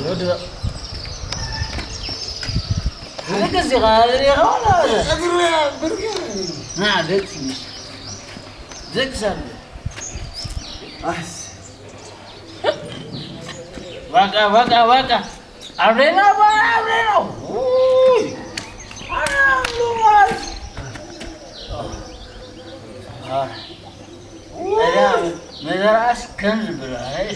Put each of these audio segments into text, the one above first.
ወዲ ደቂ ዚኻ ሪኻ ወላ? እግሪ ብርክ። ና፣ ደቂ፣ ደቂ ሳለ። ኣስ። ዋቃ፣ ዋቃ፣ ዋቃ። ኣብ ሌላ፣ ኣብ ሌላ። ውይ። ኣሉ ማለት። አ። እዛ መዘርኣስ ከም ዝብላ፣ ኣይ።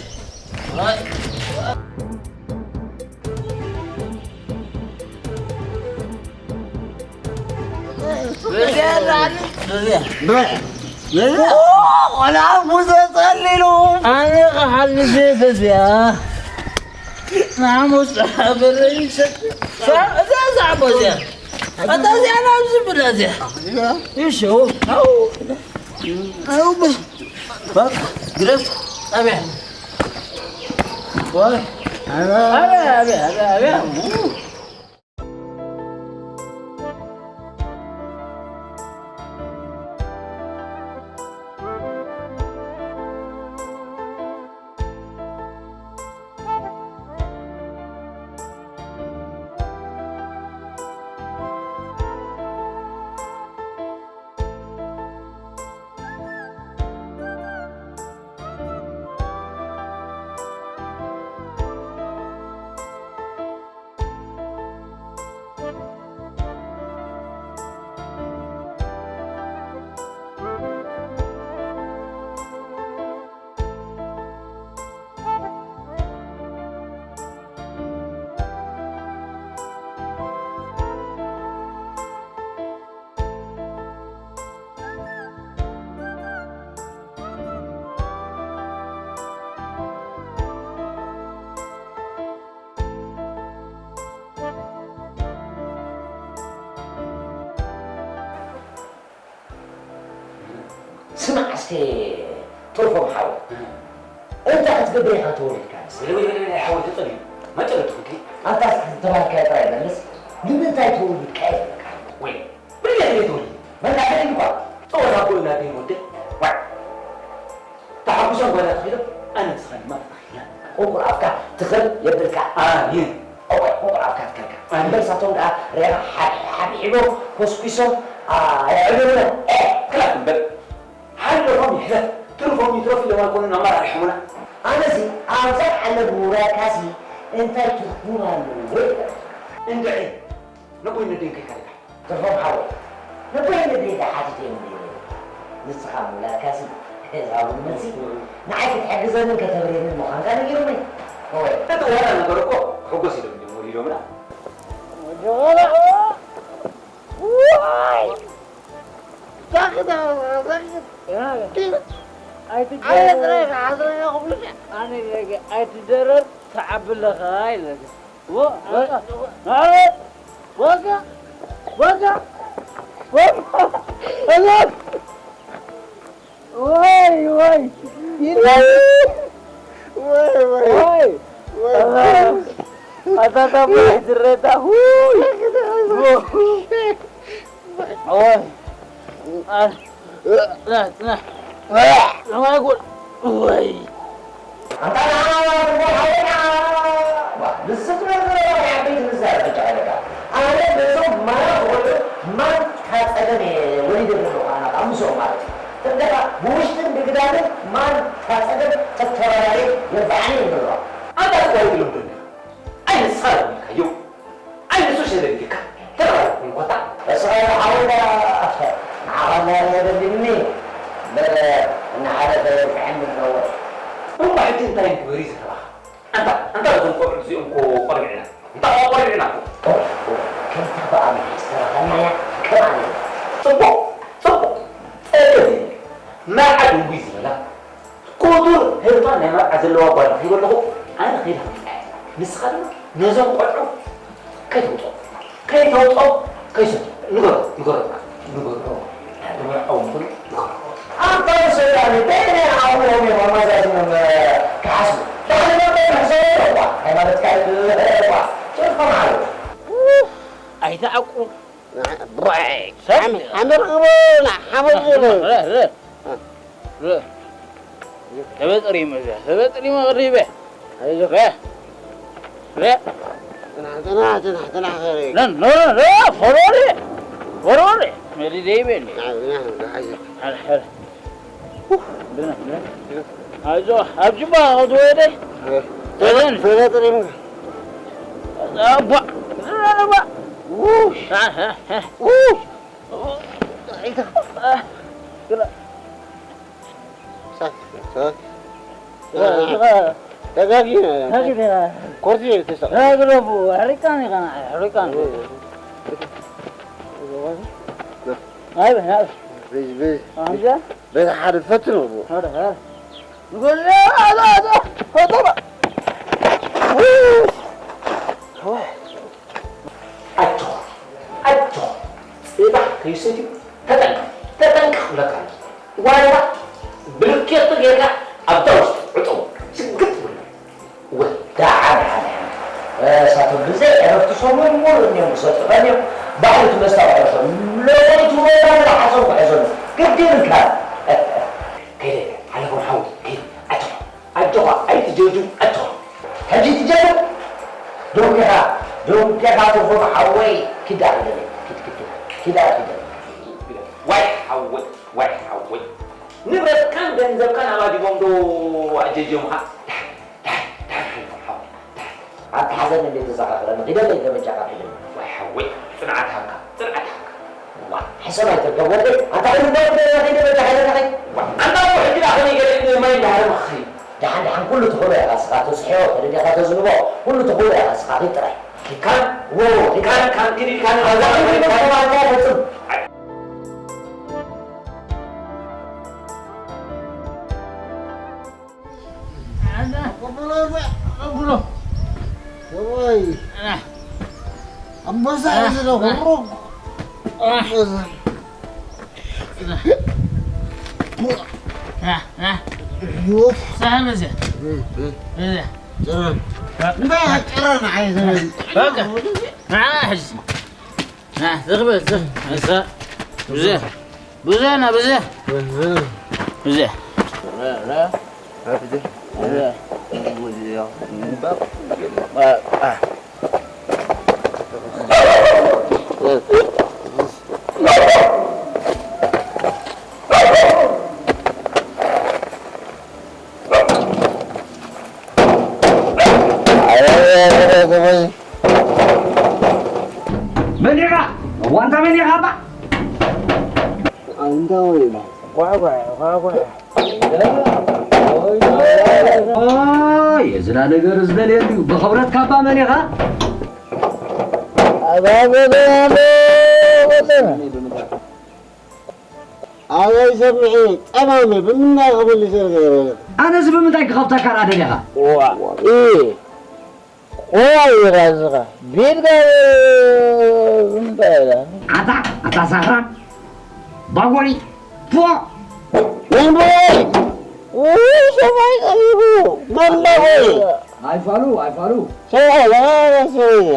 በዚያ ዛሬ፣ በዚያ። በ-፣ በዚያ። ኦ፣ ቆላ ሙዘ ጸሊሉ። ኣነ ክሓልፍ በዚያ። ንሓሙስ በረይ ሰጥ-፣ እዛ፣ እዛ በዚያ። ኣታ እዚኣ ናብ ዝብላ እዚኣ። ይሸው፣ ኣው። ኣው፣ በ-፣ በቃ፣ ግረፍ። ኣብያ። ወይ። ኣብያ፣ ኣብያ፣ ኣብያ፣ ኣብያ። ስማዕ እስከ ትርፎም ሓወይ፣ እንታይ ክትገብር ኢኻ ተወሊድካ? ወይለ፣ ወይለ፣ ወይለ፣ ሓወይ ተጸልዩ። መጨረቱ ክንከይ? ኣንታ ዝተባህልካዮ ጥራይ መልስ። ንምንታይ ተወሊድካ እየ ዝብለካ? ወይለ፣ ብድሌት እየ ተወሊደ። መናገሪ እንኳ። ጸወታ እኮ ኢና ደይ ወደይ። ዋይ። ተሓጉሶም ጓና ተኺሎም፣ ኣነ ንስኻ ድማ ተተኺልና። ቁንቁን ኣፍካ ትኽል የብልካ። ኣሜን። እወ፣ ቁንቁን ኣፍካ ትከልካ። ኣሜን። እምበር ንሳቶም ደኣ ሬኻ ሓ-፣ ሓብሒቦም፣ ኮስኲሶም፣ ኣ፣ የዕልሉና። ኤ! ክላፍ እምበር። ሓለፎም ይሕለፍ፣ ትርፎም ይትረፍ ኢሎም ኣይኮኑን ኣመራሪሖምና። ኣነሲ ኣብዛ ዓለም ምውራድካሲ እንታይ ትርጉም ኣለዎ ይብል። እንድዒ፣ ነቦይ ነደይ እንታይ ሓደጋ? ትርፎም ሓወይ፣ ነቦይ ነደይ ሓቲተዮም ነይረ። ንስኻ ምውላድካሲ፣ እዛ እውን መልሲ፣ ንዓይ ክትሕግዘንን ከተብርየንን ምዃንካ ነጊሮመይ። እወ። እቲ ዋና ነገር እኮ፣ ሕጎስ ኢሎም እዮም ወሊዶምና። ዋይ! ሳኽት፣ ሳኽት። ኣይትደረር። ኣነ ጥራይ ክሓስረካ ክብሉሽ። ኣነ ኢለካ ኣይትደረር፣ ትዓቢ ኣለኻ ኢለካ። ወ-፣ ወ-፣ ወ-፣ ወጋ፣ ወጋ፣ ወጋ፣ ወጋ። ወይ፣ ወይ። ወይ፣ ወይ። ወይ። ኣታ ታቦ ዝረታ፣ ሁይ። ወይ። አ-፣ ጽናሕ፣ ጽናሕ። ጽናሕ፣ ኣይኮን። ወይ። ኣንታ ንዓና ትርፎም ሓወይ ንዓ። ዋ፣ ንሱ ትነግሮ ናይ ዓበይቲ ምዛር ተጨቐለካ። ኣነ ነዞም ማራ ዝቖልዑ ማን ካብ ጸገም እየ ወሊደ ዘለኹ ኣና ካብ ምስኦም ማለት እዩ። ትርደኻ ብውሽጥን ብግዳምን ማን ካብ ጸገም ተተባራሪ የብዓኒ እዮም ዘለዋ። ኣንታ ትቆይ ኢሎም ዶ ኣለኻ? ኣይ ንስኻ ለሚድካዮ። ኣይ ንሱ ሸለሊካ ተረባረብኩም ኮታ። እስራኤል ሓወይ ደኣ ንዓኻ እናርኣየ በሊኒ እምበር እናሓለፈ የብርሐኒ ኣለዎ። እሞ ሕጂ እንታይ ንግበር እዩ ዘረባኻ? ኣንታ፣ ኣንታ እዞም ቆልዑ እዚኦም እኮ ቆልዑ ኢና። እንታ ቆልዑ ኢና እኮ። ከምታ ብኣምላኽ ዝተረኸብናያ ከማን እያ። ጽቡቕ፣ ጽቡቕ። ጸገም የለን። መርዓ ድንጉይ ዝበላ፣ ክቡር ህርፋን ናይ መርዓ ዘለዋ ጓል ረኺበ ኣለኹ። ኣነ ከይደ ክምጽኣ እየ። ንስኻ ድማ ነዞም ቆልዑ ከይተውጽኦም፣ ከይተውጽኦም፣ ከይሰትዩ። ንገሮ፣ ንገሮ፣ ንገሮ። ንመርዓኦም ኩሉ ንገሮ። ኣንታ ሰይጣን፣ በየናይ ኣእምሮኦም እዮም ኣመዛዚኖም ክሓስቡ? ባዕልና እንታይ ንሕሰቦ እኳ፣ ሃይማኖትካ እኳ፣ ትርፎም ኣለዉ። ኣይትዓቁ። ብራይ፣ ሰብ ሓመድ፣ ሓመድ ግበሩ፣ ሓመድ ግበሩ። ረ፣ ረ፣ ረ። ተበጥሪመ እዚኣ፣ ተበጥሪመ ቀሪበ። ኣይዞህ። ረ። لا. تنح، تنح، تنح، تنح، خيرك. لا، لا، لا، لا، فروري. فروري. مالي دايبين. نعم، نعم، لا حاجة. على حالك. ኣይዞ፣ ኣብ ጅባ ክትወደ። ኣይዞን። ፈለጥ ሪም። ኣባ። ኣባ። ውሽ። ሃ፣ ሃ፣ ሃ። ውሽ። ኣይታ። ግራ። ሳክ፣ ሳክ። ግራ፣ ግራ። ተጋጊ። ተጋጊ። ኮርሲ ተሰ። ግራ፣ ግራ፣ ቡ፣ ሕሪቃን ይኸና፣ ሕሪቃን። ኣይ፣ በ፣ ኣይ፣ በ። ቤዝ፣ ቤዝ። ኣንጃ? በዛ ሓደ ፈትኖ፣ ቡ። ሓደ፣ ሓደ። ንጎል፣ ኣዛ፣ ኣዛ፣ ፈተባ። ኣጆኻ፣ ኣጆኻ፣ ጽባሕ ከይሰትዩ ተጠንቀቕ፣ ተጠንቀቕ እብለካ ኣለኹ። ዋላ ብልኬቶ ጌርካ ኣብታ ውሽጢ ዕጠው፣ ስግጥ ብሎ። ወዳ ሓደ ሓደ ሓደ። እሳቶም ብዘይ ዕረፍቲ ሰሙን ሙሉእ እዮም ዝሰጥሑ እዮም። ባዕሉ እቲ መስተ ክዕርፎም። ሎሚ እቲ ወዳ ዝለሓሶም ክሕዞም። ግዲ ይብልካ። ከይደ፣ ሓለፎም ሓወይ፣ ከይደ። ኣጆኻ፣ ኣጆኻ፣ ኣይትጀርጅ፣ ኣጆኻ። ሕጂ ትጀርጅ። ዶንኪኻ፣ ዶንኪኻ ትኹን ሓወይ። ኪዳ ክደለ፣ ኪድ፣ ኪድ፣ ኪድ። ኪዳ ክደለ። ዋይ ሓወይ፣ ዋይ ሓወይ። ንብረትካን ገንዘብካን ኣባዲቦም ዶ ኣጀጅዮምኻ? ዳይ፣ ዳይ፣ ዳይ ሓለፎም ሓወይ፣ ዳይ። ኣታ ሓዘን እንዴት ተዘኻኽረኒ፣ ኺደለይ ደመጃኻ ኺደለይ። ዋይ ሓወይ፣ ጽንዓት ሃብካ፣ ጽንዓት ሃብካ። ዋ፣ ሕሰብ ኣይትርከብ ወደይ፣ ኣታ ኺድ እባ ኺደለይ፣ ኺደለይ፣ ኺደለይ። ዋ፣ ኣንታ እኮ ሕጂ ደኣ ኸመይ ገለ ኢሉ ማይ እንዳሃረመ ክኸይድ? ደሓን፣ ደሓን፣ ኩሉ ትኽእሎ ኢኻ ንስኻ፣ ተስሕዮ፣ ተደሊኻ ተዝንቦ፣ ኩሉ ትኽእሎ ኢኻ ንስኻ፣ ኺድ ጥራይ። ኪድ ካን? ዎ፣ ኪድ ካን፣ ካን ኪድ ኢልካ ንባዕልኻ ኣታ ፈጽም። ኣይ። ኣዛ። ቀብሎ፣ ቀብሎ። ሰብኣይ። ኣና። ኣንበሳ ኣና። እዚ ነው፣ ኣና። ኩሩ። ኣና። ኣንበሳ። ኣና። ኣና። ዮፍ። ሳህል በዚያ። እም፣ እም። በዚያ። ጭራን። በቃ። እንዳ ጭራን ዓይዘን። በቃ። ኣና፣ ሕጂ። ና፣ ዝኽበል፣ ዝኽ-፣ እዛ፣ ብዘ-፣ ብዘ ና፣ ብዘ። ብዘ። ብዘ። መን ኢኻ? እዋ፣ እንታ መን ኢኻ እባ? ኣንታ ወይ ኢኻ? ጓዕጓዕ፣ ጓዕጓዕ። ኦይ፣ እዚ ዳ ነገር ዝደልየሉ እዩ። ብኽብረት ካባ መን ኢኻ? ኣባበለ፣ ኣባበለ። ኣበይ ሰሚዐ ጸማመ ብምንታይ ክምልሰልካ ይኽእል? ኣነስ ብምንታይ ክኸፍተካ ደሊኻ? ዋ፣ ኢ፣ ቆይ ራስኻ፣ ቤትካ ብምንታይ ኢላ? ኣታ፣ ኣታ ሳኽራም፣ ባጎሪ፣ ፎ! መን ባጎሪ? ውይ፣ ሰብኣይ ቀሪቡ፣ መን ባጎሪ? ኣይፋሉ፣ ኣይፋሉ። ሰብኣይ፣ ሰብኣይ፣ ሰብኣይ።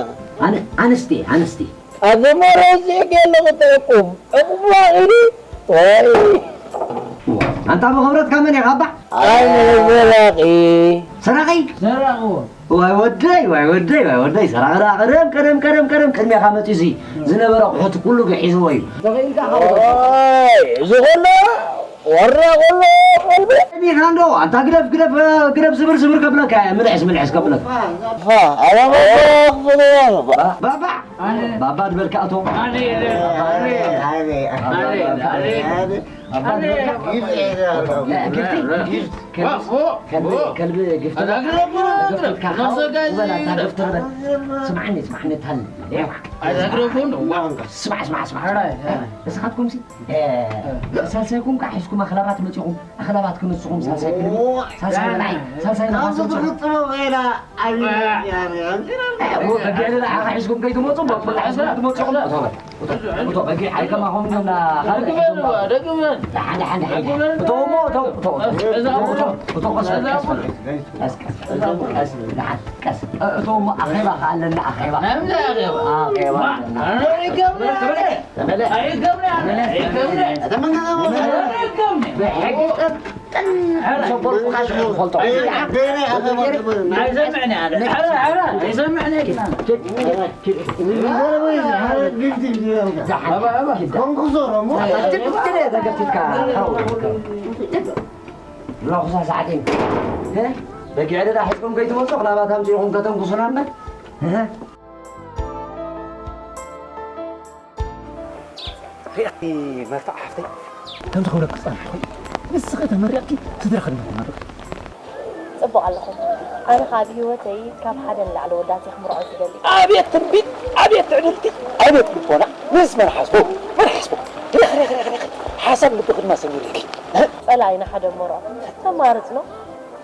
ኣነ-፣ ኣንስቲ፣ ኣንስቲ። ኣዘመረ እዚህ ገለ መጠየቁ ዕቁብ ዋዒዱ ወይ ኣንታ ብኽብረትካ መን ኢኻ እባ? ኣነ ሰራቒ። ሰራቒ? ሰራቑ። ዋይ ወደይ፣ ዋይ ወደይ፣ ዋይ ወደይ፣ ሰራቒ ደኣ ቀደም፣ ቀደም፣ ቀደም፣ ቀደም ቅድሜኻ መጺኡ እዚ ዝነበረ ኣቑሑት ኩሉ ሒዝዎ እዩ። ተኽኢልካ ሓወይ። ኦይ፣ እዚ ኸሎ ወረ ኸሎ ቀልቢ። እኒኻ እንዶ፣ ኣንታ ግደፍ፣ ግደፍ፣ ግደፍ፣ ስብር፣ ስብር ከብለካ እየ፣ ምልሕስ፣ ምልሕስ ከብለካ። ፋ፣ ኣባባ ክፈለያ ነው። ባ-፣ ባባ። ኣነ። ባባ ድበልካ እቶ። ኣነ፣ ኣነ፣ ኣነ፣ ኣነ፣ ኣነ፣ ኣነ። ኣነ። ግፍቲ፣ ግፍቲ። ከልቢ፣ ከልቢ፣ ከልቢ ግፍቲ። ኣዛ ግረፉ ነው፣ ግፍቲ ግረፉ። ካኻ ነፍሰ ጋዚ ውበል፣ ኣታ ግረፉ። ግፍቲ በል። ስማዕኒ፣ ስማዕኒ፣ ታል፣ ሌባ። ኣዛ ግረፉ ነው። ስማዕ፣ ስማዕ፣ ስማዕ። ኣራይ፣ ኣራይ። ንስኻትኩም ሲ፣ እ፣ ሳልሳይኩም ከዓ ሒዝኩም ኣኽላባት መፂኹም። ኣኽላባት ክንስኹም ሳልሳይ ክልቢ፣ ኦ፣ ሳልሳይ በልዓይ፣ ሳልሳይ ካብዚ ንኻስኹም። ትፍጽሞ ኸይላ ዓብዪ እ። ያር፣ ያር፣ ያር። እ፣ በጊዕ ንዓኻ ሒዝኩም ከይትመፁ፣ በብላ ሒዝኩም ትመፁኹም። እቶ በል፣ እቶ፣ እቶ በጊዕ ኣይ ከማኹም ኢና፣ ካልእ ደቂ በል፣ ሒዝኩም። ደቂ በል። ደሓን፣ ደሓን፣ ደሓን፣ ደሓን። ደቂ በል። እቶ እሞ፣ እቶ፣ እቶ፣ እዛ እቶ፣ እቶ፣ እቶ፣ ቀስ በል፣ ቀስ በል። ቀስ፣ ቀስ፣ ቀስ፣ ደሓን፣ ቀስ። እ፣ እቶ እሞ ኣኼባ ኸኣ ኣለና፣ ኣኼባ። ናይ ምንታይ ኣኼባ? ኣኼባ ማ-፣ ኣለና። ኣነ ይገብር፣ ኣነ ይገብር፣ ኣነ ይገብር። ብሕጊ ጠብ-፣ ኣይሰምዕን እየ ኣነ። ሕረ፣ ሕረ፣ ኣይሰምዕን እየ ግና። ሎኽሳ ሳዕቴን በጊዕ ዕደዳ ሒዝኩም ከይትመጹ ክላባት ኣምጺእኹም ከተንኩሱና እምበር። ሪኣኺ መርትዖ ሓፍተይ፣ ከም ዝኸብረኪ ጸናሕኩ። ንስኺ ተመሪቕኪ ስድራኺ ድማ ተመርቕ። ጽቡቕ ኣለኹም። ኣነ ከኣ ኣብ ህይወተይ ካብ ሓደ ንላዕሊ ወዳት እየ ክምርዖ ዝደሊ። ኣቤት ትንቢት፣ ኣቤት ትዕድልቲ፣ ኣቤት ልቦና። ንስ መን ሓስቦ፣ መን ሓስቦ። ሪኺ፣ ሪኺ፣ ሪኺ፣ ሪኺ። ሓሳብ ልብኺ ድማ ሰሚሩልኪ። ጸላኢና ሓደ መርዖ። ተማርጽ ነው።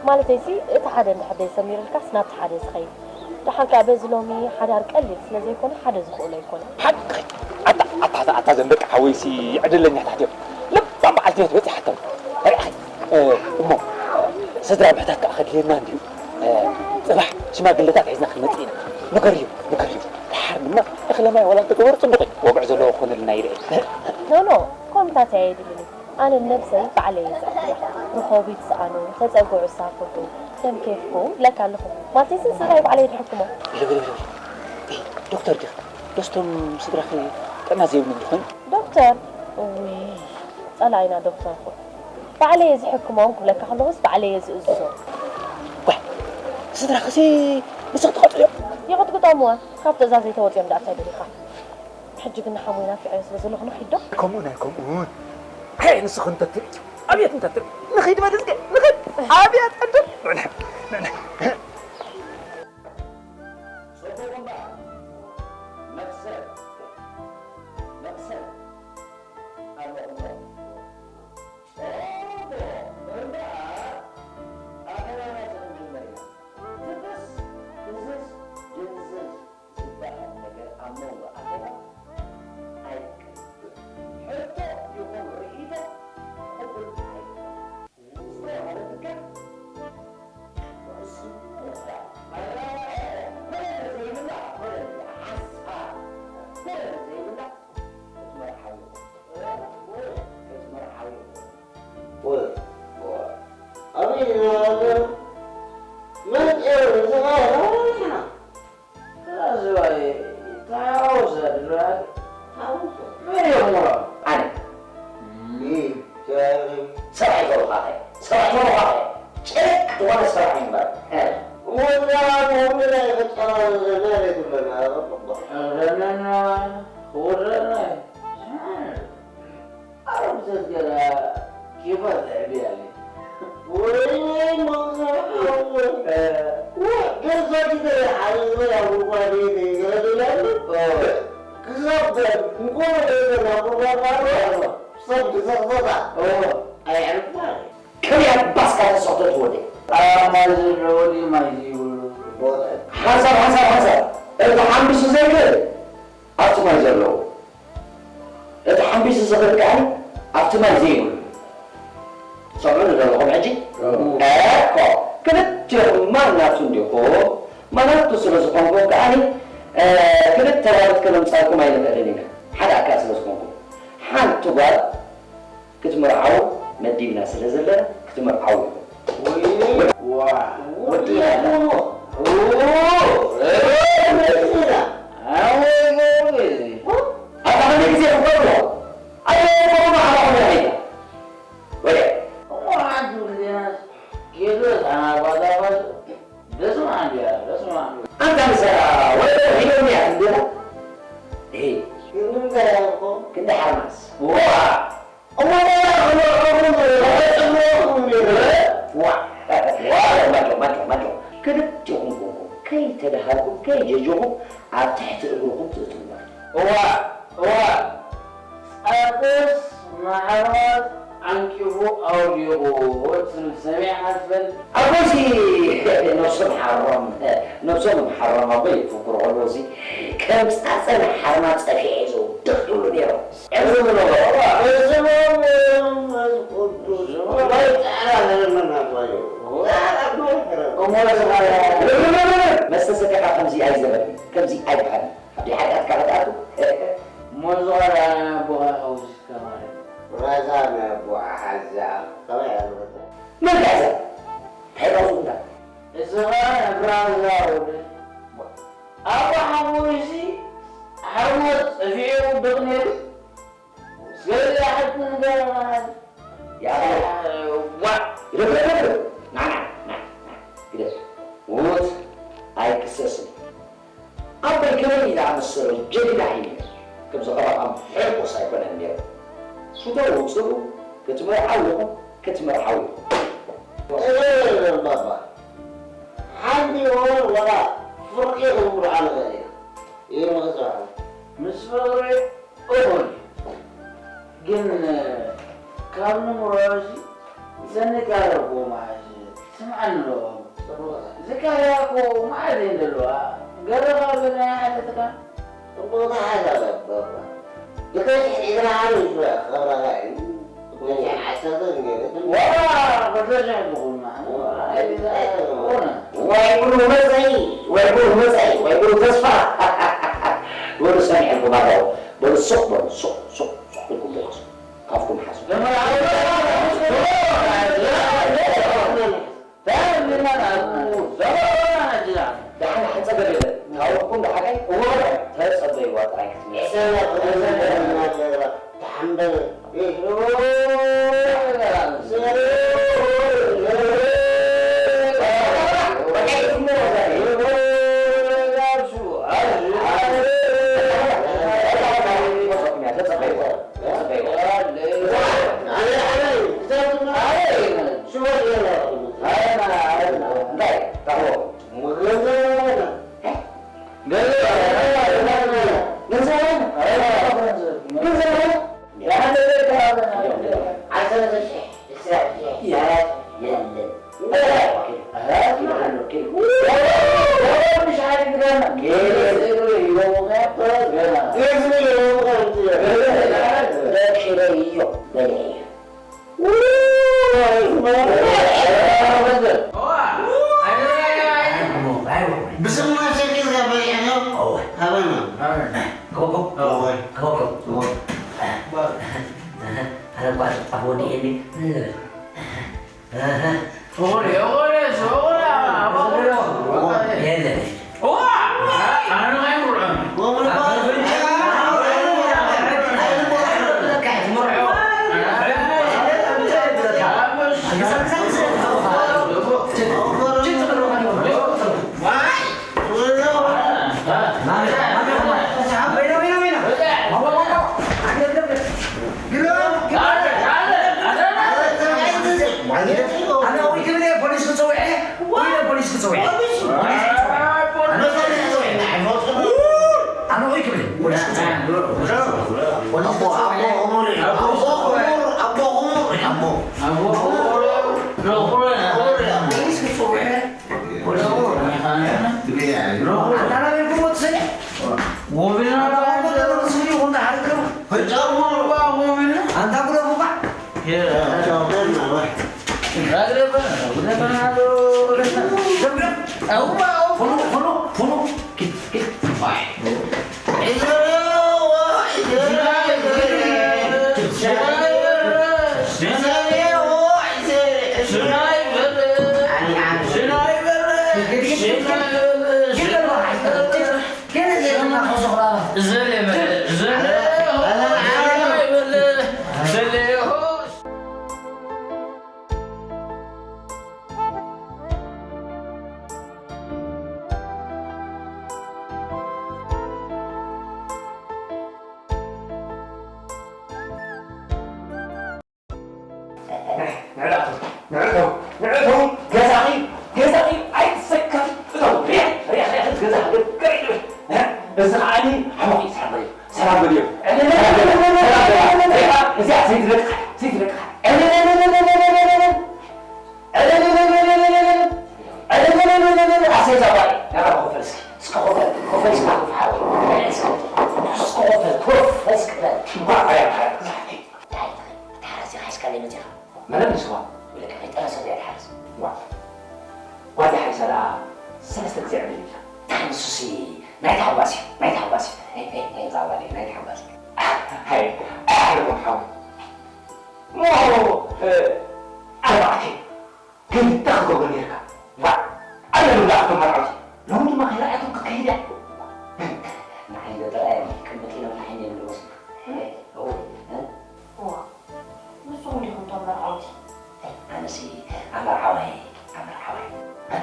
ማለተይሲ፣ እቲ ሓደ እንድሕር ዘይሰሚሩልካስ ናብቲ ሓደ ዝኸይድ። ደሓን ከኣ በዚ ሎሚ ሓዳር ቀሊል ስለ ዘይኮነ ሓደ ዝኽእሎ ኣይኮነን። ሓቅኺ። ኣታ፣ ኣታ፣ ኣታ፣ ኣታ ዘም ደቂ ሓወይሲ ዕድለኛታት እዮም። ለባም በዓልቲ ቤት በጺሓቶም። ርኢኺ፣ እ፣ እሞ ስድራ ምሕታት ከኣ ከድልየና እንድዩ። እ፣ ጽባሕ ሽማግለታት ሒዝና ክንመጽእ ኢና። ንገርዮም፣ ንገርዮም። ደሓር ድማ እኽለ ማይ ዋላ እንተገበሩ ጽቡቕ እዩ። ወግዒ ዘለዎ ክኾነልና ይርኤ። ኖ፣ ኖ፣ ኮምታት ኣየድልን እዩ። ኣነ ነብሰይ ባዕለይ እየ ዘዕብያ። ርኸቡ ይትስኣኑ፣ ተጸግዑ ይሳፈሑ፣ ከም ኬፍኩም እብለካ ኣለኹ። ማለተይሲ ንስኻ ባዕለይ ድሕክሞ። ኢሉ፣ ኢሉ፣ ኢሉ። እ፣ ዶክተር ዲኺ? ዶስቶም ስድራኺ ጥዕና ዘይብሎም ዶ ኾይኑ? ዶክተር? እውይ፣ ጸላኢና ዶክተር እኮ። ባዕለይ እየ ዝሕክሞም ክብለካ ከለኹስ ባዕለይ እየ ዝእዝዞም። ጓ፣ ስድራኺሲ ንስኺ ትቐጥዕዮም? ይቕጥቅጦም እወ፣ ካብ ትእዛዘይ ተወጺኦም ደኣ እንታይ ደሊኻ? ሕጂ ግን ንሓሙና ፊዐዮ ስለ ዘለኹ ንኺድ ዶ? ከምኡ ናይ ከምኡ። ኣይ፣ ንስኺ እንተትርኢ፣ ኣብየት እንተትርኢ። ንኺድ በል እስከ፣ ንኺድ። ኣብየት ዕድል። ንዕና፣ ንዕና። ጽቡቕ እምበኣር፣ መብሰል፣ መብሰል ኣለኹም ዶ? ጽቡቕ እምበኣር፣ ኣተናናሲ ክንጅምር ኢና። ትፍስ፣ እዝዝ፣ ድንዝዝ። ዝበሃል ነገር ኣብ መንጎ ኣኼባ ኣይቅበል። ሕቶ ይኹን ርእይቶ ቅቡል ኣይኮነን። ንስኻ ማለትካ ውሕስነት መራብዐ ኮነ ዘይብላ ኮነ ሓሳብ ኮነ ዘይብላ ክትመርሓዊ ይኹን ክትመርሓዊ ይኹን። ወይ፣ ወይ። ኣበይ ኢና ዘለና? መን እዩ ንስኻ? ራስዋይ፣ ተሓዋወስ ኣድራግ። ሓወስ። መን እዮም እሞ? ኣነ። እም፣ ሰብኣይ ተወኻኸ፣ ሰብኣይ ተወኻኸ። ጭርቅ ዝኾነ ሰብኣይ እምበር። እ። ወላ መሆኑ ላይ ፈጠራ ዘና ላይ ትብለና። ረመና፣ ወረና። ኣረብ ዘገራ ኬፋ ዘዕብያለይ። ወይኔ መዘርዓው። እ። ወ-፣ ገዛ ጊዜ ሓደ ዝበላ ጉድጓድ ይገረደላሉ። እ። ክሳብ እንኮ ገዛ ጉድጓድ ባዶ። እ። ሰብ ዝዘቕዘቓ። እ። ኣየዕርፋ። ከመይ ኣባስካ ተሰኽቶ ትወደ? ኣብ ማይ ዘሎ ወዲ ማይ ዘይብሉ። ሓንሳብ፣ ሓንሳብ፣ ሓንሳብ። እቲ ሓምቢሱ ዘይክእል ኣብቲ ማይ ዘለዎ። እቲ ሓምቢሱ ዝኽእል ከኣ ኣብቲ ማይ ዘይብሉ። ሰምዑኒ ዶ ኣለኹም ሕጂ? እዎ። እኮ፣ ክልቴኹም ማናቱ እንዲኹም፣ ማናቱ ስለ ዝኾንኩም ከኣ፣ እ፣ ክልተ ማለት ከነምጻልኩም ኣይንኽእልን ኢና። ሓደ ኣካል ስለ ዝኾንኩም። ሓንቲ ጓል ክትምርዓው መዲብና ስለ ዘለና፣ ክትምርዓው ኢኹም። ወይ፣ ዋ። ወዲ ያለ። ኦ፣ እ፣ መዲብና። ኣወይ፣ ጎበዝ። ኣታ ክንደይ ግዜ ክገብሮ? ኣየ፣ ክገብሮ፣ ኣታ ክንደይ ግዜ? ወደ። እሞ፣ ሓንቲ ግዜናስ ጌዶ፣ ኣና፣ ባዛ፣ ባዛ። በስመ ኣብ፣ ያ፣ በስመ ኣብ። ኣንታ ንሰራ፣ ወደ ሄዶም ያ፣ እንዴታ? ይሄ። ምንም ገና እኮ። ክንደይ ሓርማስ? ዋ! እሞ፣ ዋ! ማጆ፣ ማጆ፣ ማጆ። ክልቴኹም ኮንኩም ከይተደሃልኩም፣ ከይጀጀኹም ኣብ ትሕቲ እግርኹም ትእትዉ ማለት እዩ። እዋ፣ እዋ። ጻጽስ ንሓርማዝ ዓንቂፉ ኣውዲቑ ትብል ሰሚዕካ ትፈልጥ? ኣቦይሲ ነብሶም ሓሮም፣ ነብሶም ሓሮም ኣቦይ ይፍክሩ ከለውሲ ከም ጻጸ ንሓርማዝ ጸፊዐ እየ ዘውድቕ ይብሉ ነይሮም። እዚ ዝነበሮ፣ በስመ ኣብ ወወልድ ወመንፈስ ቅዱስ። ወይ ጻዕዳ ዘረመና ኣባዮ። ጻዕዳ እኮ ይፈረም። እሞ፣ መስተ ሰቲኻ ከምዚ ኣይዘረብን፣ ከምዚ ኣይበሃልን። ኣብ ደይ ሓጢኣትካ ከተኣቱ። እሞ፣ ዝቐርኣ ኣቦኻ ሓዊስካ ማለት። ራዛ ናይ ኣቦ ሓዛ። ከመይ ኣልበታ? ዋ! ግደፍ፣ ግደፍ፣ ግደፍ። ና፣ ና፣ ና፣ ና። ግደፍ። ሞት ኣይክሰስን። ኣቦይ ከመይ ዝኣመሰለ ጀግና እዩ ነይሩ። ከምዚ ቀረቓም ሕርቁስ ኣይኮነን ነይሩ። ፍተዉ፣ ጽልኡ፣ ክትመርዓው ኢኹም፣ ክትመርዓው ኢኹም። እህ፣ ባባ፣ ሓንቲ ይኹን ዋላ ፍርቂ ክንምርዖ ንኽእል ኢና። ይመኽሰኻ። ምስ ፍቕሪ እኹል እዩ። ግን ካብ ንምርዖ እዚ ዘንቃለኩ መዓዝ ስምዓኒ ኣለዎ። ዝቃልያ እኮ መዓዝ እየን ዘለዋ። ገለ ካብ ናይ ሓተትካ ጽቡቕ ተሓዛረብ ባባ። ክልተ ሽሕ ዒስራ ዓመት ይሽወ ክብረኻ እዩ። ክልተ ሽሕ ዓሰርተ ዝገበረ ዋላ ክልተ ሽሕ ዝኹን ማለት ዋይ ብሩህ መጻኢ፣ ዋይ ብሩህ መጻኢ፣ ዋይ ብሩህ ተስፋ። በሉ ሰሚዐልኩም ኣለኹ። በሉ ሱቕ በሉ፣ ሱቕ፣ ሱቕ፣ ሱቕ ኢልኩም ደቅሱ። ካፍኩም ሓዙ። ደሓን ሓጸገ የለን። ታወቅኩም ደሓቀይ እወ ተጸበይዋ ጥራይ ክትመጽእ። ተሓምበል። ተጸበይዋ። እንታይ? ታቦ። ገንዘብ ገንዘብ ገንዘብ ዓሰርተ ሺሕ፣ ዕስራ ሺሕ፣ ሰላሳ ሺሕ የለን። ብስማ ሸቂልካ በሊዕካ ሃበና። ኣነ እኳ ጥጣፍ ወዲኤኒ። የለን። ኣነ ወይ ክብል እየ ፖሊስ ክጸውዐ፣ ወይ ፖሊስ ክጸውዐ። ፖሊስ ክጸውዐ። ኣነ ፖሊስ ክጸውዐ። ኣነ ወይ ክብል እየ ፖሊስ ክጸውዐ። ፖሊስ ክጸውዐ። ፖሊስ ክጸውዐ። ኣታ ናበይ ክሞት ሰለ? ወብና ኣታ ወቆ ተደረሱ ይኹን ዳሓር ክረም። ፈጫሙ ወብና። ኣንታ ጉረፉ ባዕ። ንዕዳቱ ንዕዳቱ ንዕዳቱ ገዛኺ ገዛኺ ኣይትሰከፊ። እቶም ሪሕ ሪሕ ሪሕ ገዛ ገዛ ይብል። እዚ ከዓኒ ሓሞኺ ይስሕበ እዩ። ሰላም በልዮ። ሰላም በልዮ። ሪኻ እዚኣ ዘይትለቅኻ ዘይትለቅኻ። ኣሰይ ዛጓል ናብራ ኮፈል እስኪ እስከ ኮፈል ኮፈል እስኪ ሓው እስከ ኮፈል ኮፈል እስኪ በል። እንታይ ሓረስ ኢኻ ሒዝካለይ መጺኻ? መለስ ንስኻ። ወለካ ከይጠነሰት እያ ትሓርስ። ዋ። ጓል ሓሪሳ ደኣ ሰለስተ ግዜ ዕድል ኢልካ። እንታይ ንሱሲ ናይ ታሕጓስ እዩ፣ ናይ ታሕጓስ እዩ። ዛባለ ናይ ታሕጓስ እዩ። ሃይ፣ ኣሕልፎም ሓው። ሞ፣ እ፣ ኣርባዕተ ክልተ ክትገብሮ ነይርካ። ዋ፣ ኣነ ምብላዕ እቶም መርዓውቲ። ሎሚ ድማ ከይረኣየቶም ክትከይድ እያ። ንዓይ ዶ ጥራይ እዮም ክቅመጥ ኢሎም ንዓይ እዮም ዝወስዱ። እወ፣ እ? እዋ፣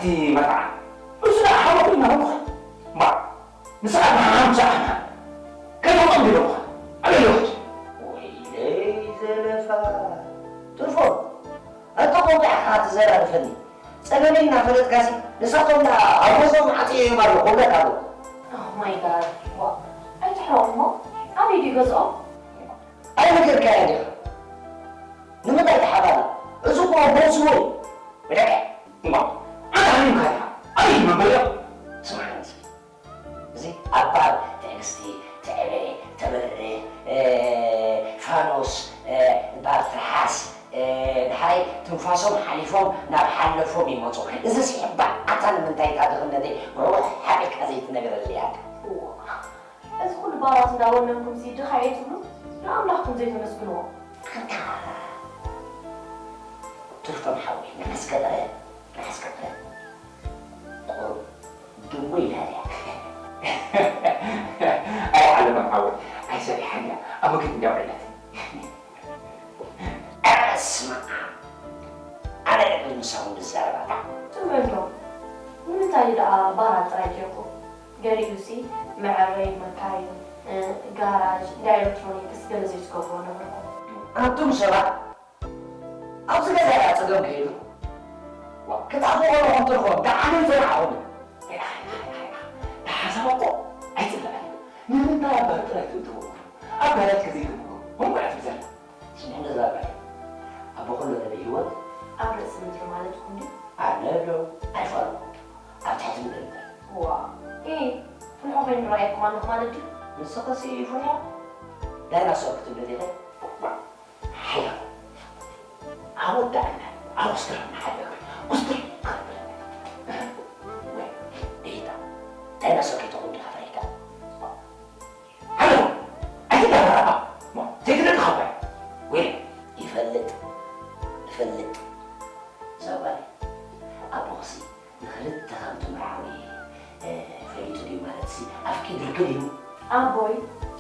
እቲ መርዓ እሱ ደኣ ሓወኹ ኢልና በልኩኻ። እምበኣር ንስኻ መሓምሳ ኣሕና ከይተውጦም ድበልኩኻ። ኣበይ ኣለኹ? ወይለይ ዘለፋ። ትርፎም፣ ኣንተ ቆንጣ ኢኻ ትዘራርፈኒ። ጸገመይ እናፈለጥካሲ ንሳቶም ደኣ ኣብ ገዝኦም ዓጽየዮም ኣለኹ እብለካ ኣለኹ። Oh my God። ዋ፣ ኣይትሕረቑ እሞ፣ ኣበይ ድዩ ገዝኦም? ኣይነገርካያ ዲኻ? ንምንታይ ትሓባና? እዚ እኮ ጎስቦ እዩ። ብደቀ። እማ፣ ኣንተ ሃኒምካ ኢኻ። ኣበይ እዩ መንበሪኦም? ስማዕ እንጂ። እዚ ኣባል ትዕግስቲ፣ ትዕበ፣ ተበርህ፣ እ፣ ፋኖስ፣ እ፣ ባል ትርሓስ፣ እ፣ ድሓረይ ትንፋሶም ሓሊፎም ናብ ሓለፎም ይመጹ። እዚ ሲሕባ ኣታ ንምንታይ እታ ድኽነተይ ርውሕ ሓቂልካ ዘይትነግረለይ ኣታ? እዋ፣ እዚ ኩሉ ባራት እንዳወነንኩም ሲ ድኻ እየ ትብሉ? ንኣምላኽኩም ዘይተመስግንዎ? ኣንታ ትርፎም ሓወይ፣ ንዓስከ ጥረ፣ ንዓስከ ጥረ። ቁሩብ ድሙ ኢላ እያ። ኣይ ዓለመም ሓወይ፣ ኣይሰሪሓን እያ። ኣብ መገዲ እንዳውዕለት። በስመ ኣብ። ኣነ ቅድሚ ምሳኹም ዝዛረብ ኣታ። ትም በል ዶ። ንምንታይ ደኣ ባራት ጥራይ ጌርኩም? ገሊኡሲ መዐረይ መካይን፣ እ፣ ጋራጅ፣ እንዳ ኤሌክትሮኒክስ ገለ ዘይትገብርዎ ነበርኩም? ኣንቱም ሰባት፣ ኣብዚ ገዛ እያ ጸገም ከይዱ። ዋ፣ ክትኣትዎ ከለኹም ትርፎም፣ ደሓንን ሰማዕኹም። ኣይ፣ ኣይ፣ ኣይ፣ ኣይ፣ ኣይ፣ ሓሳብ እኮ ኣይጽላእን እዩ። ንምንታይ ኣብ ባር ጥራይ ትእትዎ? ኣብ ጋራጅ ከ ዘይትብሉ? እሞ ኣዕፊ ዘላ። ስምዑ ነዛ ጓል። ኣቦ ኩሉ ነቢ ህይወት ኣብ ርእሲ ምድሪ ማለትኩም ድዩ? ኣነ ዶ ኣይፋልኩ። ኣብ ትሕቲ ምድሪ እምበር። ዋ፣ ኢ፣ ፍልሖ ኮይኑ ረኣየኩም ኣለኹ ማለት ድዩ? ንስኺሲ ፍልሖ ዳይናሶር ክትብሊ ዲኺ? ሓያል። ኣወዳእና፣ ኣወስድረና ሓደግ፣ ውስድር ክብል። ወይ፣ ዲታ፣ ዳይናሶር ከይትኹን ዲኻ ፈሪሕካ? ሃሎ፣ ኣይትዳረባ። ሞ፣ ዘይትደቅኻ እኮ እያ። ወይ፣ ይፈልጥ፣ ይፈልጥ። እዛ ጓለይ፣ ኣቦኽሲ ንኽልተ ከም ትምርዓዊ፣ እ፣ ፈሊጡ ድዩ ማለትሲ ኣፍቂዱልኪ ድዩ? ኣቦይ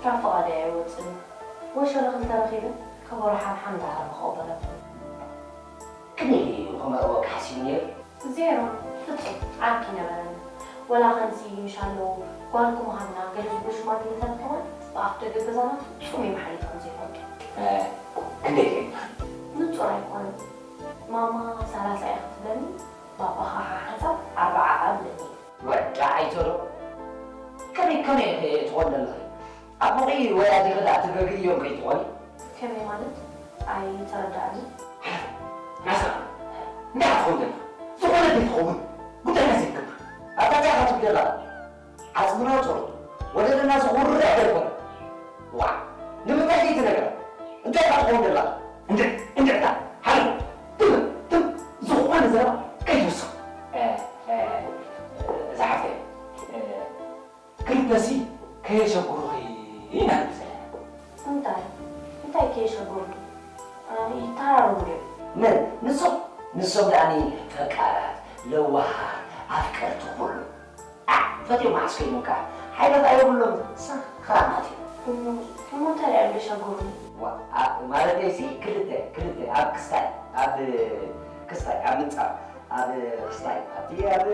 ካብ ፍቓደይ ኣይወጽእን እዩ። ወሸለ ክልተ ረኺበ ከበሮ ሓምሓም እንዳሃረምኩ ክቕበለኩም። ከመይ ኢሉ እዩ ክመርዓወኪ ሓሲቡ ነይሩ? ዜሮ፣ ፍጹም ዓርኪ ነበረኒ። ወላ ከምዚ ምሽ ኣለዉ ጓልኩም ሃብና ገለ ዝብሉ ሽማግለታት ከማን ብኣፍ ደገ ገዛና ፍጹም እዮም ሓሊፎም ዘይፈልጡ። እ፣ ክንደይ ገይሩ? ንጹር ኣይኮነን። ማማ ሰላሳ እያ ክትብለኒ፣ ባባ ኸዓ ሓንሳብ ኣርብዓ እብለኒ። ወዲ ኣይተሎ። ከመይ፣ ከመይ ኢኺ ትኾኒ ዘለኺ? ኣቦኺ ወይ ኣዴኺ ደኣ ትገግእዮም ከይትኾኒ? ከመይ ማለት? ኣይተረዳእኒ። ሓለፈ። ናስራ። እንታይ ክትኸውን ዘለኻ? ዝኾነ ዘይትኸውን። ጉዳይና ዘይትገብር። ኣታ እንታይ ኢኻ ትብል ዘለኻ? ዓጽምና ጾር። ወለድና ዝኹርዕ ኣይኮነን። ዋ፣ ንምንታይ ዘይትነግራ? እንታይ ኢኻ ትኸውን ዘለኻ? እንድዕ፣ እንድዕታ፣ ሓለፈ። ትም፣ ትም፣ ዝኾነ ዘረባ ከይትውስኽ። እ፣ እ፣ እዛ ሓፍተይ፣ እ፣ ክልተሲ ከየሸጉሩኺ ኢና ንብል ዘለና። እንታይ? እንታይ ከየሸጉሩኒ? እ፣ ይተራረቡ ድዮም? መን? ንሶም? ንሶም ደኣኒ ፈቃራት፣ ለዋሃት፣ ኣፍቀርቲ ኩሉ። ኣ፣ ፈትዮም መዓስ ከይሞካ ሓይለት ኣይብሎም፣ ሰኽራማት እዮም። እሞ፣ እሞ እንታይ እዮም ዘሸጉሩኒ? ዋ፣ ኣ፣ ማለተይሲ ክልተ፣ ክልተ፣ ኣብ ክስታይ፣ ኣብ ክስታይ፣ ኣብ ምንጻፍ፣ ኣብ ክስታይ፣ ኣብቲ ኣብ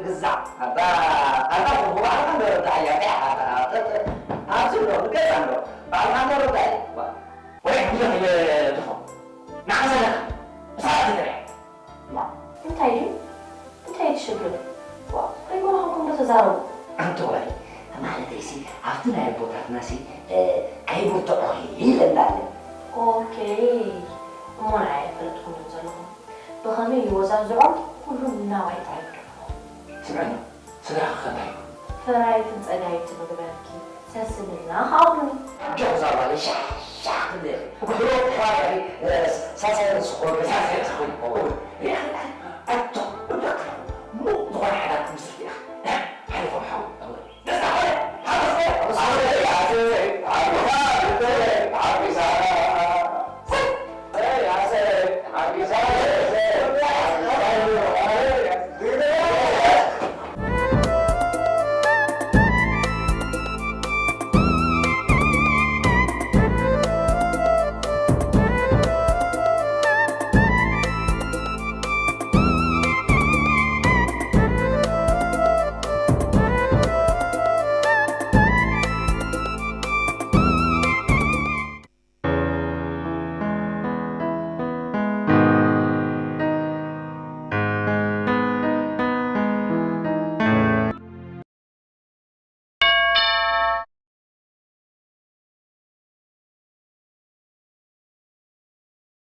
ግዛዕ፣ ኣብታ፣ ኣብታ ቁርቁባዕካ ንረዳእ እያ፣ እንታይ ኢኻ፣ ኣብታ፣ ኣብታ፣ ኣብዚ ኣሎ፣ ንገዛ ኣሎ፣ ባዕልኻ ንረዳእ እያ። ዋ። ወይ፣ ብዙሕ ኢለ ትኾን። ንዓኻ ዘለካ፣ እሳ ትንሪያ። ዋ። እንታይ ድዩ? እንታይ እቲ ሽግር? ዋ፣ ከይኮነ ከምኩም ዶ ተዛረቡ? ኣንቲ ጓለይ፣ ማለተይሲ፣ ኣብቲ ናይ ኣቦታትናሲ፣ እ፣ ከይብርትዑኺ ኢለ እንዳለ። ኦኬ። እሞ ንዓይ ኣይፈለጥኩምን ዘለኹም። ብኸመይ ይወዛዝዖም? ኩሉ ናባይ ጥራይ ግደፍዎ። ስምዕኒ፣ ስድራኺ ከ እንታይ ይብሉ? ፈራይትን ጸጋይትን ምግበርኪ፣ ሰስንልና ከኣ ብሉኒ። ኣጆኺ እዛ ጓለይ ሻሕ ሻሕ ትብሊ ኢኺ። ድሮ